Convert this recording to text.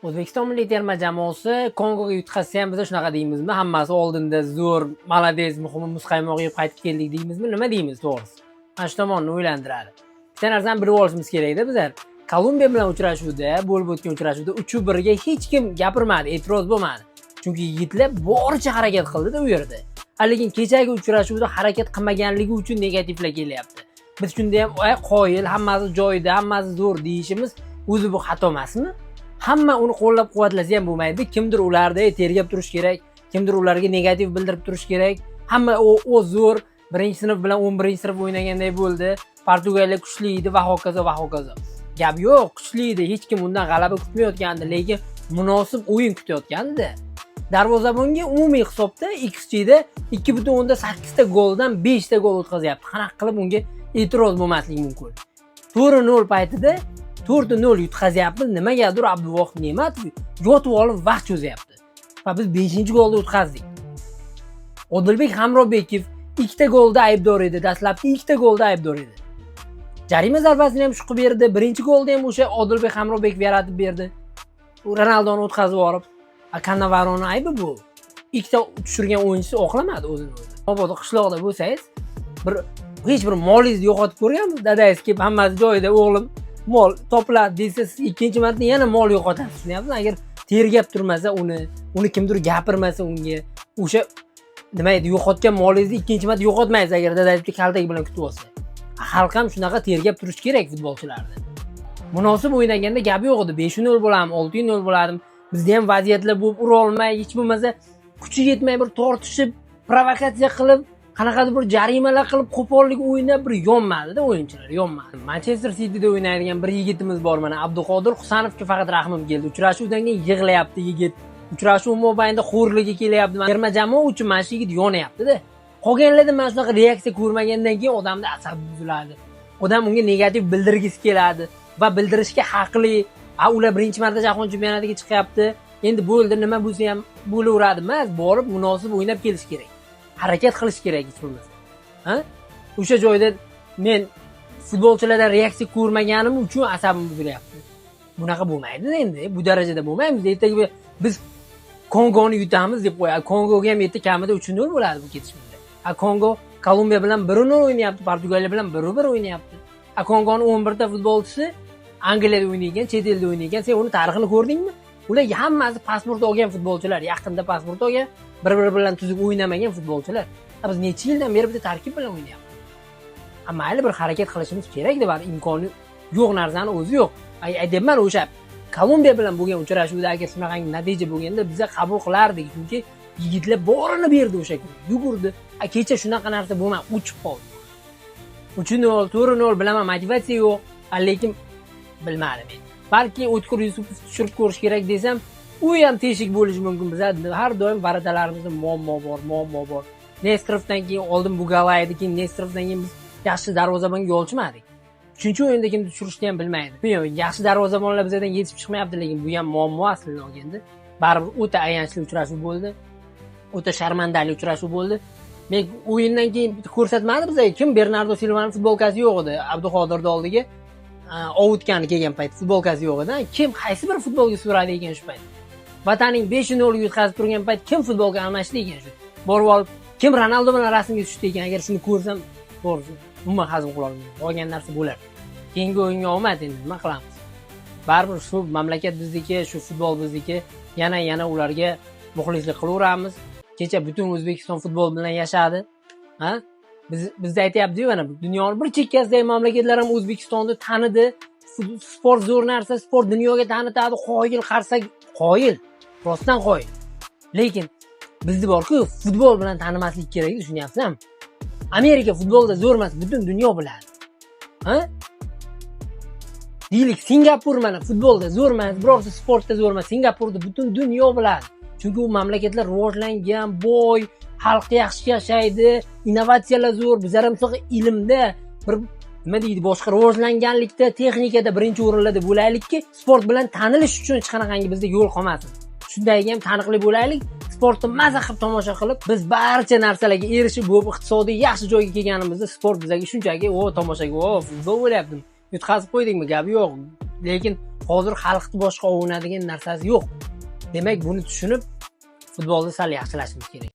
O'zbekiston milliy terma jamoasi Kongoga yutqazsa ham biz shunaqa deymizmi? Hammasi oldinda zo'r, молодец, muhimi muzqaymoq yeb qaytib keldik deymizmi? Nima deymiz to'g'risi? Mana shu tomonni o'ylantiradi. Bitta narsani bilib olishimiz kerakda bizlar. Kolumbiya bilan uchrashuvda, bo'lib o'tgan uchrashuvda 3-1 ga hech kim gapirmadi, e'tiroz bo'lmadi. Chunki yigitlar boricha harakat qildi-da u yerda. Lekin kechagi uchrashuvda harakat qilmaganligi uchun negativlar kelyapti. Biz shunda ham "Ay, qoyil, hammasi joyida, hammasi zo'r" deyishimiz o'zi bu xato emasmi? Hamma uni qo'llab-quvvatlasa ham bo'lmaydi. Kimdir ularni tergab turish kerak, kimdir ularga negativ bildirib turish kerak. Hamma o zo'r, birinchi sinf bilan 11-sinf o'ynaganday bo'ldi. Portugaliya kuchli edi va hokazo va hokazo. Gap yo'q, kuchli edi. Hech kim undan g'alaba kutmayotgandi, lekin munosib o'yin kutayotgandi. Darvozabonga umumiy hisobda XGda 2.8 ta goldan 5 ta gol o'tkazyapti. Qanaqa qilib unga e'tiroz bo'lmasligi mumkin? 4-0 paytida 4-0 yutqazyapmiz. Nimagadir Abduvohid Ne'matov yotib olib vaqt cho'zyapti. Va biz 5-golni o'tkazdik. Odilbek Hamrobekov ikkita golda aybdor edi. Dastlabki ikkita golda aybdor edi. Jarima zarbasini ham shu qilib berdi. Birinchi golni ham o'sha Odilbek Hamrobekov yaratib berdi. U Ronaldoni o'tkazib yuborib, Kannavaroni aybi bu. Ikkita tushirgan o'yinchisi oqlamadi o'zini o'zi. Mabodo qishloqda bo'lsangiz, bir hech bir molingizni yo'qotib ko'rganmisiz? Dadangiz kelib hammasi joyida, o'g'lim, mol topiladi desa, siz ikkinchi marta yana mol yo'qotasiz. Tushunyapsizmi? Agar tergab turmasa uni, uni kimdir gapirmasa unga, o'sha nima edi, yo'qotgan molingizni ikkinchi marta yo'qotmaysiz agar dadangiz kaltak bilan kutib olsa. Xalq ham shunaqa tergab turish kerak futbolchilarni. Munosib o'ynaganda gap yo'q edi. 5-0 bo'ladimi, 6-0 bo'ladimi? Bizda ham vaziyatlar bo'lib ura olmay, hech bo'lmasa kuchi yetmay bir tortishib, provokatsiya qilib, qanaqadir bir jarimalar qilib, qo'pollik o'ynab bir yonmadida o'yinchilar, yonmadi. Manchester Cityda o'ynaydigan bir yigitimiz bor, mana Abduqodir Husanovga faqat rahmim keldi. Uchrashuvdan keyin yig'layapti yigit. Uchrashuv mobaynida xo'rligi kelyapti. Terma jamoa uchun mana shu yigit yonyapti-da. Qolganlarda mana shunaqa reaksiya ko'rmagandan keyin odamda asabi buziladi. Odam unga negativ bildirgisi keladi va bildirishga haqli. A ular birinchi marta jahon chempionatiga chiqyapti. Endi bo'ldi, nima bo'lsa ham bo'laveradi emas, borib munosib o'ynab kelish kerak. Harakat qilish kerak hech bo'lmasa. Ha? O'sha joyda men futbolchilardan reaksiya ko'rmaganim uchun asabim buzilyapti. Bunaqa bo'lmaydi endi, bu darajada bo'lmaymiz. Ertaga biz Kongoni yutamiz deb qo'yadi. Kongoga ham erta kamida 3-0 bo'ladi bu ketish bilan. A Kongo Kolumbiya bilan 1-0 o'ynayapti, Portugaliya bilan 1-1 o'ynayapti. A Kongoni 11 ta futbolchisi Angliyada o'ynaygan, chet elda o'ynaygan. Sen uni tarixini ko'rdingmi? Ular hammasi pasport olgan futbolchilar, yaqinda pasport olgan, bir-biri bilan tuzuk o'ynamagan futbolchilar. Biz necha yildan beri bitta tarkib bilan o'ynayapmiz. A mayli, bir harakat qilishimiz kerak deb imkoni yo'q narsani o'zi yo'q. Aytyapman, o'sha Kolumbiya bilan bo'lgan uchrashuvda agar shunaqangi natija bo'lganda biza qabul qilardik, chunki yigitlar borini berdi o'sha kuni, yugurdi. A kecha shunaqa narsa bo'lmadi, o'chib qoldi. 3-0, 4-0 bilaman, motivatsiya yo'q, lekin bilmadim men. Balki O'tkir Yusupov tushirib ko'rish kerak desam, u ham teshik bo'lishi mumkin. Bizda har doim ворота larimizda muammo bor, muammo bor. Nesterovdan keyin oldin Bugalay edi, keyin Nesterovdan keyin biz yaxshi darvozabonga yo'l. Uchinchi o'yinda kimni tushirishni ham bilmaydi. Yaxshi darvozabonlar bizdan yetishib chiqmayapti, lekin bu ham muammo aslini olganda. Baribir o'ta ayanchli uchrashuv bo'ldi. O'ta sharmandali uchrashuv bo'ldi. Men o'yindan keyin ko'rsatmadi bizga kim Bernardo Silvani futbolkasi yo'q edi. Abduqodirni oldiga ovutgani kelgan payt futbolkasi yo'q edi. Kim qaysi bir futbolga so'radi ekan shu payt? Vataning 5-0 yutqazib turgan payt kim futbolka almashdi ekan shu? Borib olib kim Ronaldo bilan rasmga tushdi ekan? Agar shuni ko'rsam, to'g'risi, umuman hazm qila olmayman. Qolgan narsa bo'lar. Keyingi o'yinga omad, endi nima qilamiz? Baribir shu mamlakat bizniki, shu futbol bizniki. Yana yana ularga muxlislik qilaveramiz. Kecha butun O'zbekiston futbol bilan yashadi. Ha? Biz bizda aytyapti-yu, mana dunyoni bir chekkasidagi mamlakatlar ham O'zbekistonni tanidi. Sport zo'r narsa, sport dunyoga tanitadi, qoyil, qarsak qoyil. Rostdan qoyil. Lekin bizni borku futbol bilan tanimaslik kerak, tushunyapsizmi? Amerika futbolda zo'r emas, butun dunyo biladi. Ha? Deylik, Singapur mana futbolda zo'r emas, birorta sportda zo'r emas. Singapurda butun dunyo biladi. Chunki u mamlakatlar rivojlangan, boy, xalqi yaxshi yashaydi, innovatsiyalar zo'r. Bizlar ham shunaqa ilmda bir nima deydi, boshqa rivojlanganlikda, texnikada birinchi o'rinlarda bo'laylikki, sport bilan tanilish uchun hech qanaqangi bizda yo'l qolmasin. Shunday ham taniqli bo'laylik, sportni maza qilib tomosha qilib, biz barcha narsalarga erishib bo'lib, iqtisodiy yaxshi joyga kelganimizda sport bizga shunchaki o tomoshaga, o futbol bo'lyaptimi? Yutqazib qo'ydingmi, gap yo'q. Lekin Hozir xalqni boshqa ovunadigan narsasi yo'q. Demak, buni tushunib, futbolni sal yaxshilashimiz kerak.